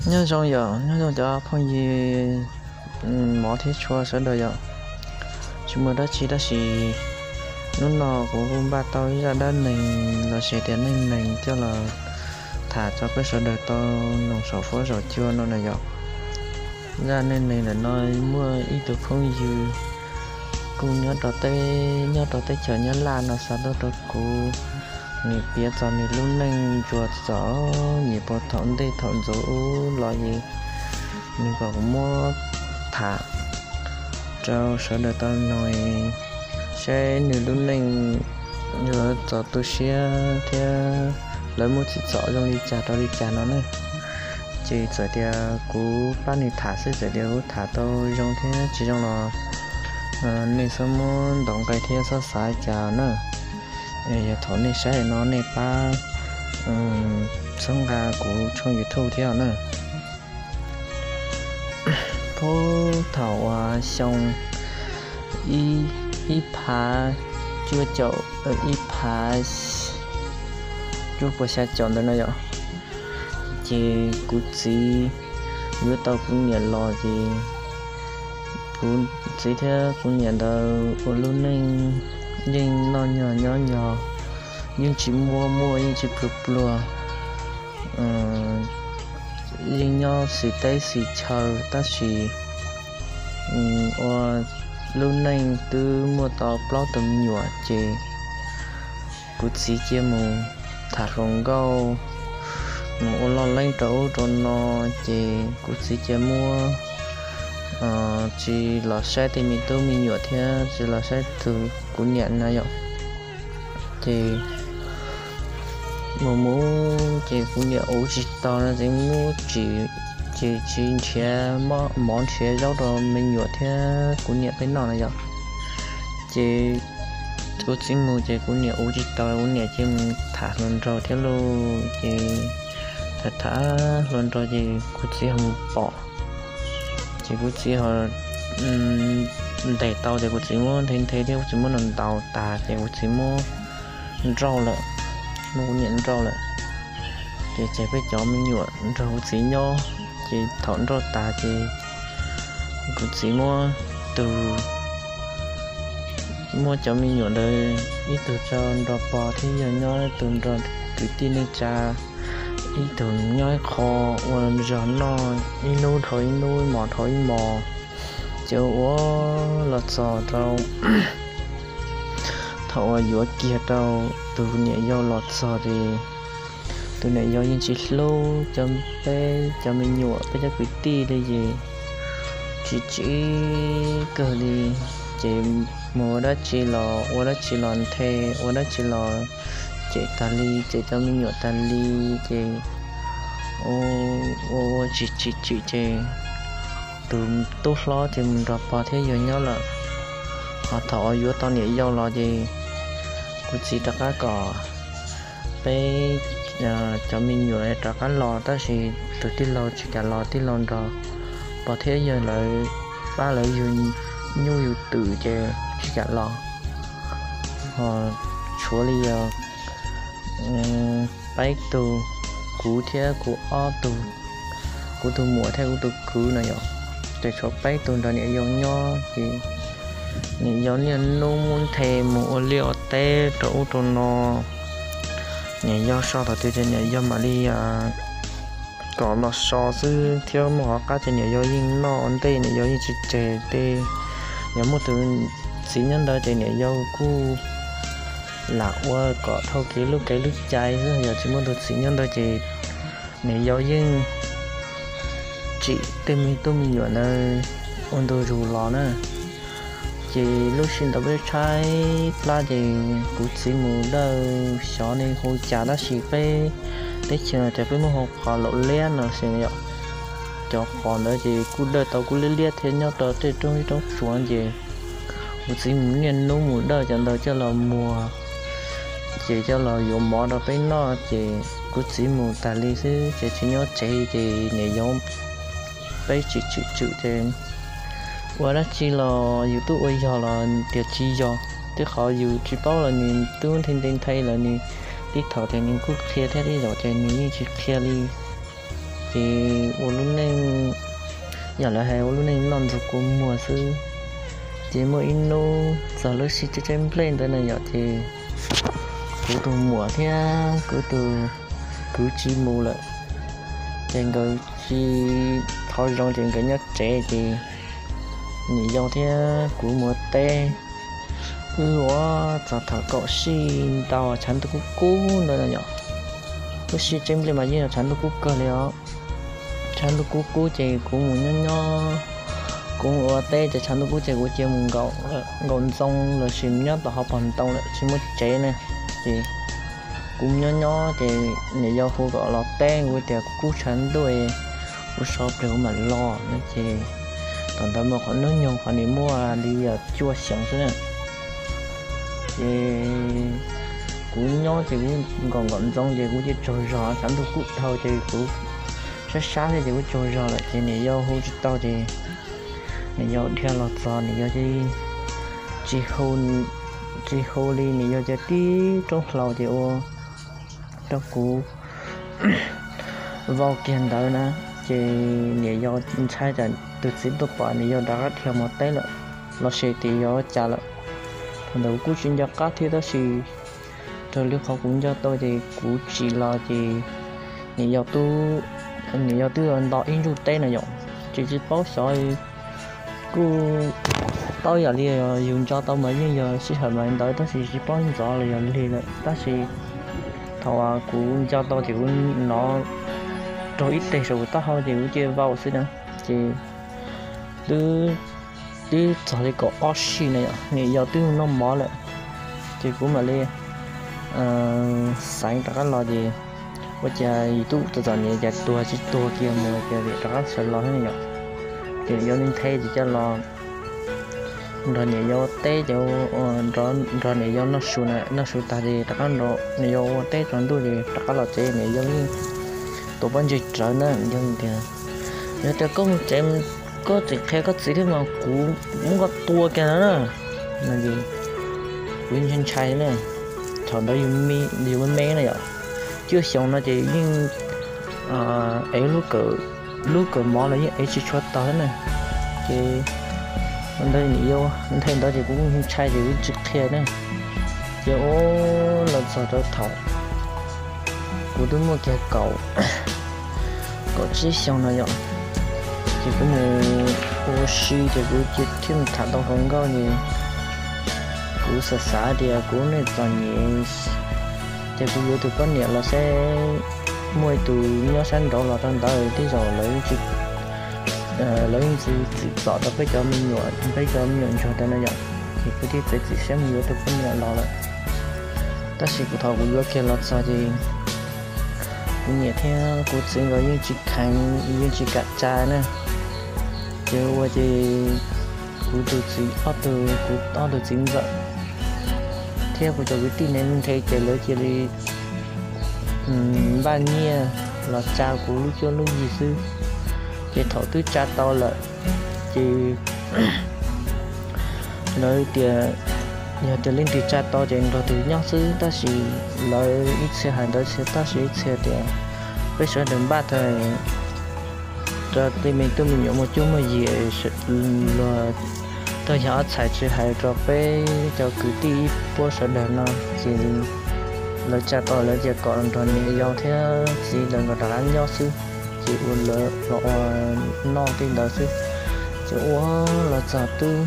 Nyob zoo yom, nyob zoo cov phooj ywg mov thiab tshua sawv daws yom. Tsis muaj dab tsi tab sis hnub no kuv kuj npaj tau ib zaj dab neeg los sis tias neej neeg coj los tham rau peb sawv daws tau mloog saum fuab saum cua no na yom. Zaj neej neeg ntawm no muaj ib tug phooj ywg kuj nyob rau teb, nyob rau teb chaws Nyab Laj no xa tuaj rau kuv, nws piav txog nws lub neej ntsuag txom nyem puag thaum ntej thaum ntxov ub los es nws kom kuv muab tham rau sawv daws tau mloog saib nws lub neej yuav txaus tu siab thiab lawv muaj tsim txom zoo li cas rau li cas no na. Ces txawm tias kuv pab nws tham xwb, txawm tias kuv tham tau zoo thiab tsis zoo los nej txhob muab ntaus nqe thiab txhob xav cas na. Yog thaum nej saib no nej pab txhawb nqa kuv tshooj YouTube thiab na. Puag thaum uas xyoo ib phav cuaj caum, ib phav cuaj puas xya caum ntawd no yom, ces kuv txiv yuav tau kuv niam los ces kuv txiv thiab kuv niam ntawd ua lub neej yeej noj nyog nyob nyog, yeej tsis muaj muaj yeej tsis pluag pluag, yeej nyob xis teb xis chaw tab sis ua lub neej twb muaj tau plaub tus me nyuam ces kuv txiv cia mus tham hluas nkauj, mus ua loj leeb rau ub rau no, ces kuv txiv cia muab tsis los saib tej me tub me nyuam thiab tsis los saib tus kuv niam na yom. Ces mus mus ces kuv niam ua tsis tau no ces muab tsim, ces tsis nrhiav mov nrhiav zaub rau me nyuam thiab kuv niam peb noj no yom. Ces kuv txiv mus ces kuv niam ua tsis tau, kuv niam cia mus tham hluas nraug thiab lauj. Ces tham tham hluas nraug ces kuv txiv ho mus pom, ces kuv txiv ho ntes tau ces kuv txiv muab nthe nthe thiab kuv txiv muab ntaus ntaus tas ces kuv txiv muab nrauj lawm, muab kuv niam nrauj lawm. Ces tseg peb cov me nyuam nrog kuv txiv nyob, ces thaum nrauj tas ces kuv txiv muab tus, muab cov me nyuam ntawd ib tug tso nrog pog thiab yawg nyob, ib tug nrog kwv tij neej tsa, ib tug nyob ib qho ua zog noj, ib hnub dhau ib hnub, ib hmos dhau ib hmos. Ces ua los txog rau thaum uas yuav kiag rau tus niam yau los txog ces tus niam yau yeej tsis hlub cov, peb cov me nyuam peb cov kwv tij li ces tsis tsim kawg li. Ces mus ua dab tsi los ua dab tsi los nthe, ua dab tsi los cem tas li, cem cov me nyuam tas li. Ces ua ua tsis tsim tsim ces tus tub hlob ces mus nrog pog thiab yawg nyob lawm. Ho thaum uas yuav tau niam yau los ces kuv txiv rov qab kom peb cov me nyuam rov qab los tab sis tus tij laug tsis kam los, tij laug nrog pog thiab yawg lawv pab lawv yug nyuj yug twm ces tsis kam los. Ho tshuav li yog peb tug, kuv thiab kuv ob tug, kuv tus muam thiab kuv tus kwv no yom, ces tshuav peb tug nrog niam yau nyob ces niam yau niaj hnub muab nthe mus ua liaj ua teb rau ub rau no. Niam yau so thaum twg ces niam yau mam li kom los so xwb thiab muaj qhov qab ces niam yau yeej noj ua ntej, niam yau yeej tsis tseg tej. Yog muaj tus txiv nyob ntawd ces niam yau kuj lam ua kom dhau kev lub kev lub cai xwb, yog tsis muaj tus txiv nyob ntawd ces niam yau yeej tsim tej me tub me nyuam ntawd ua ntu zus los na. Ces lub sij hawm ntawd peb tshaib plab ces kuv txiv mus dawj xyov ne hu cas tab sis peb teb chaws no ces peb muaj hu qos laum liab no xwb yom. Cov qos ntawd ces kuj dawj tau kuj liab liab thiab nyob rau tej roob zeb roob tsuas ces kuv txiv mus niaj hnub mus dawj cov ntawd coj los muag, ces coj los yuav mov rau peb noj ces kuv txiv mus tas li xwb ces tsis nyob tsev ces niam yau peb tsim tsim tsim ces ua dab tsi los yus twb ua yog los tias tsis yog, tej qhov yus tsis paub los nws twb nthe nthe nthe lawm nws tib thaum ces nws kuj qhia thiab, tej zaum ces nws yeej tsis qhia li. ces ua lub neej, yog lawv hais ua lub neej noj ntxuag kua muag xwb. Ces muaj ib hnub txog lub sij tseb tseb nplej ntawd na yom, ces kuv tus muam thiab kuv tus kwv tsis mus lawm, ces nkawd tsis thov zoo ces nkawd nyob tsev ces niam yau thiab kuv mus teb. Wb ua txog thaum kaum sij ntau tshav ntuj kub kub ntawd no yom, lub sij tseb nplej mas yeej yog tshav ntuj kub kawg li os. Tshav ntuj kub kub ces kuv mus nyob nyob, kuv mus ua teb ces tshav ntuj kub ces kuv cia mus nkaum ntxoo los sis nyob tom hauv pog ntoo lawm tsis muaj tsev na. Ces kuv mus nyob nyob ces niam yau hu kom los teb, kuv tias kuv kub tshav ntuj, kuv so plig kuv mam los no ces thaum ntawd mas qhov hnub nyoog qhov nim muaj li cuaj xyoos xwb na. Ces kuv nyob ces kuv nkaum nkaum ntxoo ces kuv cia tsaug zog, tshav ntuj kub dhau ces kuv sab sab thiab ces kuv tsaug zog lawm ces niam yau hu tsis tau ces niam yau dhia los txog niam yau tsis hu li, niam yau cia tib roob hlau ces ua rau kuv vau kiag ntawd na. Ces niam yau ntshai tsam tus txiv tuaj pom niam yau rov qab dhia mus teb lawm los sis tias yog ua cas lawm. Thaum ntawd kuv kuj tsis nco qab thiab tab sis raws li qhov kuv nco tau ces kuv tsim los ces niam yau twb, niam yau twb nto ib ntsuj teb no yom, ces tsis paub xyov, kuj paub yam li yus nco tau mas yeej yog sij hawm mas ntawd tab sis tsis paub ntxov los yog lig lawm tab sis thaum kuv nco tau ces kuv hnov raug ib teg saum kuv taub hau ces kuv cia vau xwb na. Ces twb, twb txog li kaum ob sij na yom, niam yau twb noj mov lawm ces kuv mam li xaiv rov qab los ces ua cas yus twb txom txom nyem cas tuag tsis tuag kiag mus ces rov qab sawv los thiab yom. Ces niam yau nthe ces coj los nrog niam yau teb ces nrog niam yau noj su na, noj su tag ces rov qab nrog niam yau ua teb tsaus ntuj ces rov qab los tsev. Niam yau yeej tuav pob ntseg rawv na, yog tias, yog tias koj mus tsev, koj tseem qhia koj txiv thiab mas kuv muab koj tua kiag no na. Kuv ntshai ntshai na, thaum ntawd yus me me na yom, cuaj xyoos no ces yeej ev, lub kawm mov los yeej ev tsis tshua tau thiab na. Ces ntawd niam yau nthe ntawd ces kuv ntshai ces kuv tsis qhia na. Ces ua los txog rau thaum kuv twb muaj kiag kaum, kaum tsib xyoo no yom, ces kuv mus ua si ces kuv cia thiaj mus tham tau hluas nkauj ces kuv xav xav tias kuv lub neej txom nyem ces kuv yuav tus poj niam los seb, muaj ib tus nyob sab nraud los rau ntawd tej zaum lawv yeej txwm txim txom rau peb cov me nyuam, peb cov me nyuam ntsuag ntawd no yom. Ces kuv thiaj txiav txim siab mus yuav tus poj niam los lawm. Tab sis kuv, thaum kuv yuav kiag los txog ces kuv niam thiab kuv txiv nkawd yeej tsis kheev, yeej tsis kam tsa na. Ces ua ces kuv tus txiv, ob tug, kuv ob tug txiv ntxawm thiab kuv cov kwv tij ne nthe ces lawv cia li npaj nyiaj los tsa kuv lub cuab lub yig xwb. Ces thaum twb tsa tau lawm ces lawv tias yog tias leej twg tsa tau ces nrog tus nyob xwb, tab sis lawv ib txhia hais ntawd, tab sis ib txhia tias peb sawv daws npaj tag rau tej me tub me nyuam muaj cuab muaj yig, luag tau yog ob txhais tsis hais rau peb cov kwv tij ib puab sawv daws no, ces lawv tsa tau lawv tias kom nrog niam yau thiab txiv lawv nkawd rov qab nyob xwb, ces ua lawv los ua noj tej ntawd xwb. Ces ua los txog twb,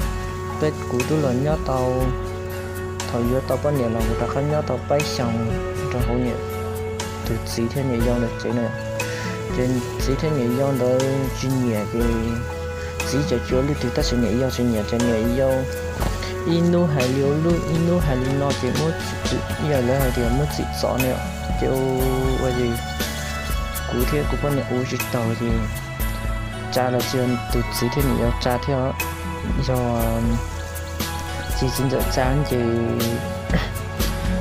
peb, kuv twb los nyob tau, thaum yuav tau poj niam los kuv rov qab nyob tau peb xyoos rau hauv niam, tus txiv thiab niam yau ntawd tsev na. Ces txiv thiab niam yau ntawd tsis nyiam ces txiv tseem tsis ua leej twg tab sis niam yau tsis nyiam ces niam yau ib hnub hais li ua luaj ib hnub hais li no ces muab, yog lawv hais tias muab txim txom ne, ces ua ces kuv thiab kuv poj niam ua tsis taus ces tsa los tsis yog tus txiv thiab niam yau tsa thiab, yog txiv, txiv ntxawm tsa ces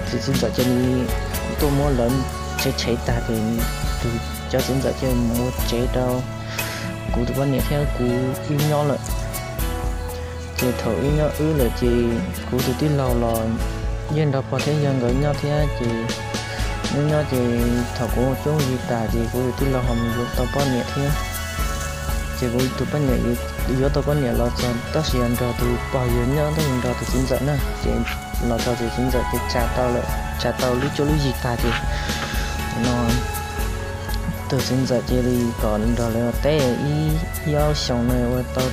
txiv, txiv ntxawm ces nws tuaj muab lawv tshev tshev tag ces tus, cov txiv ntxawm ces mus ua tsev rau kuv tus poj niam thiab kuv wb nyob lawm. Ces thaum wb nyob wb lawm ces kuv tus tij laug los yeej nrog pog thiab yawg nkawd nyob thiab ces Nyob nyob ces thaum kuv ua cuab ua yig tas ces kuv tus tij laug ho mus yuav tau poj niam thiab. Ces kuv tus poj niam yuav tau poj niam los txog tab sis yog nrog tus pog yawg nyob, tab sis nrog tus txiv ntxawm na. Ces los txog tus txiv ntxawm ces tsa tau lawm, tsa tau lub cuab lub yig tag ces no tus txiv ntxawm cia li kom nrog lawv teb ib, ib ob xyoos no ua tau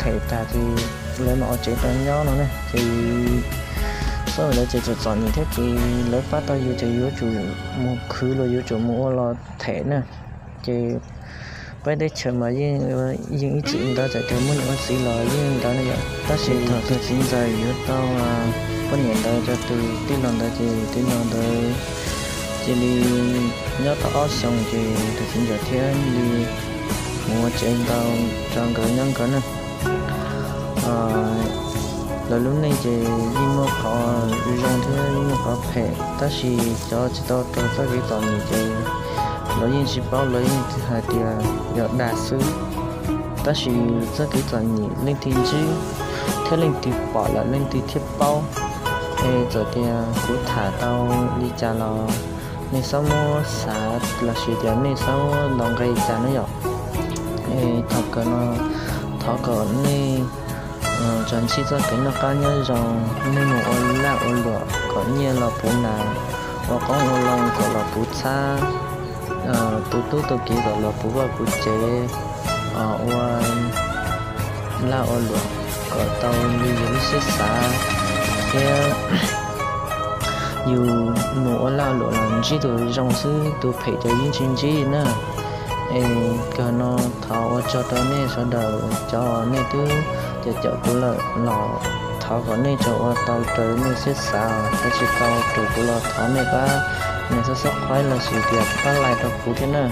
them tag ces lawv mam ua tsev tau nyob no na. Ces xab lawv ces txom txom nyem thiab ces lawv pab tau yus ces yuav tsum mus khwv los yuav tsum mus ua los them na. Ces peb teb chaws mas yeej, yeej ib txwm ntawd, txawm tias muaj niam muaj txiv los yeej ntawd na yom. Tab sis thaum tus txiv ntxawm yuav tau poj niam ntawd rau tus tij laug ntawd ces tus tij laug ntawd cia li nyob tau ob xyoos ces tus txiv ntxawm thiaj li mus ua tsev ntau rau nkawd nyob nkawd na. Lawv lub neej ces yeej muaj qhov zoo thiab yeej muaj qhov phem, tab sis cov tsis tau raug txoj kev txom nyem ces lawv yeej tsis paub, lawv yeej hais tias yog dag xwb. Tab sis txoj kev txom nyem leej twg ntsib thiab leej twg pom lawm leej twg thiaj paub. Es txawm tias kuv tham tau li cas los nej txhob muab xav lossis tias nej txhob muab ntaus nqi cas na yom. Es thaum kawg no thov kom nej tsuas ntsib txoj kev noj qab nyob zoo, nej mus ua laj ua luam kom nyiaj los puv nas, ua qoob ua loo kom los puv txhab, tu tub tu kiv kom los puv vaj puv tsev, ua laj ua luam kom tau li yus lub siab xav thiab yus mus ua laj ua luam los ntsib tus zoo xwb, tus phem ces yeej tsis ntsib na. Es kawg no thov ua tsaug rau nej sawv daws, cov uas nej twb caum caum kuv lawm los thov kom nej tsuas ua tau raws nej siab xav, thov tsis tau raws kuv los thov nej pab nias subscribe lossis tias pab like rau kuv thiab na.